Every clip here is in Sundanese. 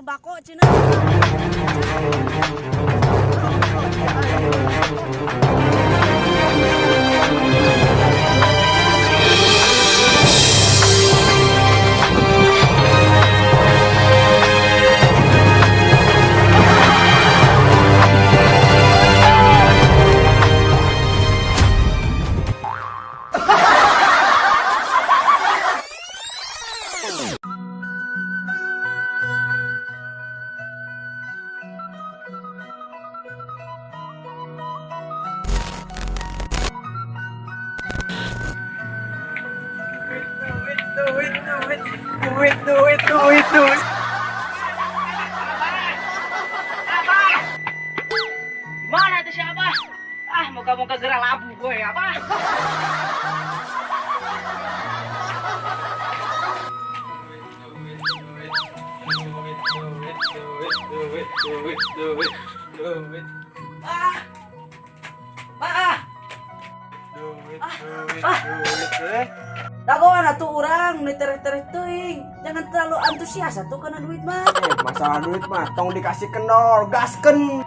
Sembako cenah. Duit, duit, duit, duit, duit, duit. Mana tuh si Abah? Ah, moga-moga gerak labu gue ya, Abah. Duit, duit, duit, duit, duit, duit, Ah. Ah, duit, duit, duit, eh. Dagoan atuh urang nu tereh-tereh teuing. Jangan terlalu antusias atuh kana duit mah. Eh, masalah duit mah tong dikasih kendor, gaskeun.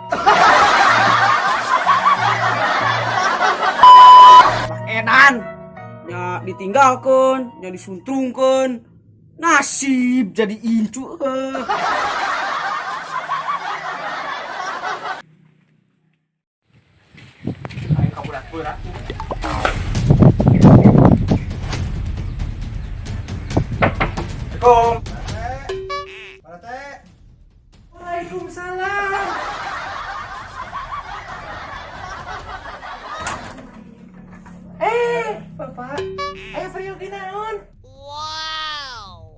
Edan. Nya ditinggalkeun, nya disuntrungkeun. Nasib jadi incu heuh. Aing kaburat berat. Assalamualaikum. Pak RT. Waalaikumsalam. Eh, Bapak. Ayo pergi naon? Wow.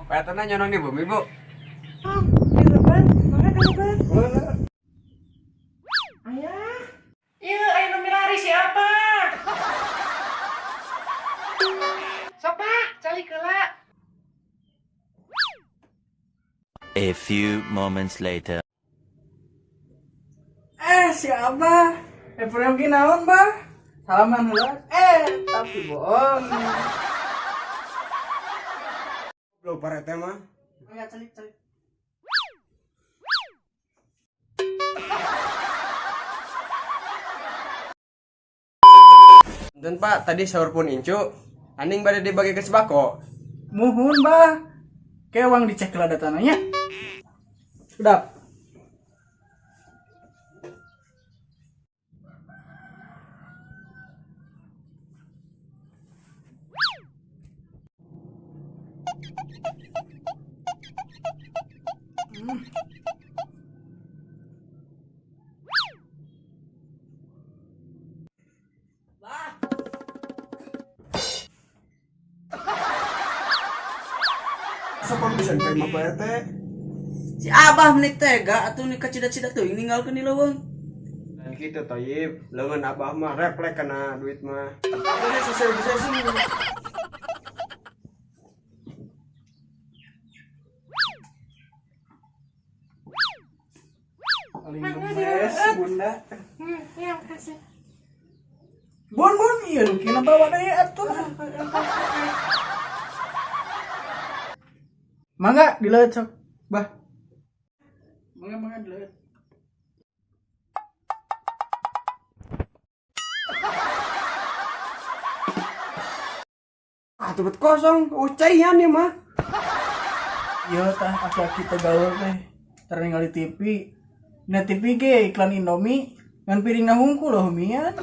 Pak RT na nyonong di bumi, Bu. Oh, di depan. Mana ke depan? Ayah. Iya, ayo nu milari siapa? Sok, Pak, calik heula. A few moments later. Eh, si Abah. Eh, pergi naon, Bah? Salaman heula. Eh, tapi bohong. Loh, Pak RT mah. Ya celik celik. Dan Pak, tadi sahur pun incu. Aning bade dibagi ke sembako. Muhun, Bah. Kayak uang dicek lah datanya. Udah. Bah. Sapang bisa diterima Pak RT. Si Abah meni tega atuh ni kacida-cida teuing ninggalkeun di leuweung. Dan gitu Toyib, leungeun abah mah refleks kana duit mah. Ini sosialisasi. Paling gemes, Bunda. Iya, makasih. Bun, bun, iya nu kina bawa deui atuh. Mangga dileueut sok. Bah. Mangga, mangga dileueut. Ah, tempat kosong, ucaian nih mah. Iya tah, aki-aki teh gaul teh. Tara ningali TV. Na TV ge iklan Indomie ngan piringna hungkul loh mian.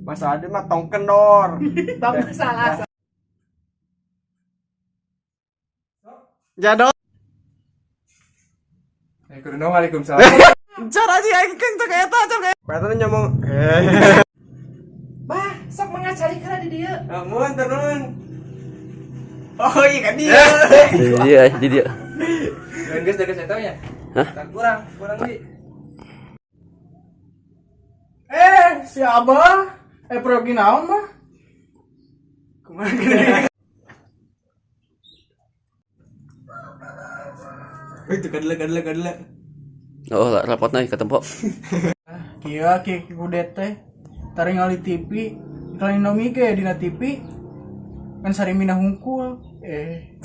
Masalah dia mah tong kendor. Tong salah. Jadol. Eh, kudu naon, waalaikumsalam. Cara aja aing keng teh eta car. Pak RT nyomong. Bah, sok mangga calik heula di dieu. Amun turun. Oh iya kan dia. Iya, di dia. Geus geus eta nya. Hah? Kurang, kurang di. Eh, si Abah. Eh, pergi naon mah? Kumaha gini? Itu kadele kadele kadele. Oh, lah rapotna ketempok. Kieu aki kudet teh. Taringali TV, iklan Indomie ge dina TV. Kan sarimina hungkul. Eh.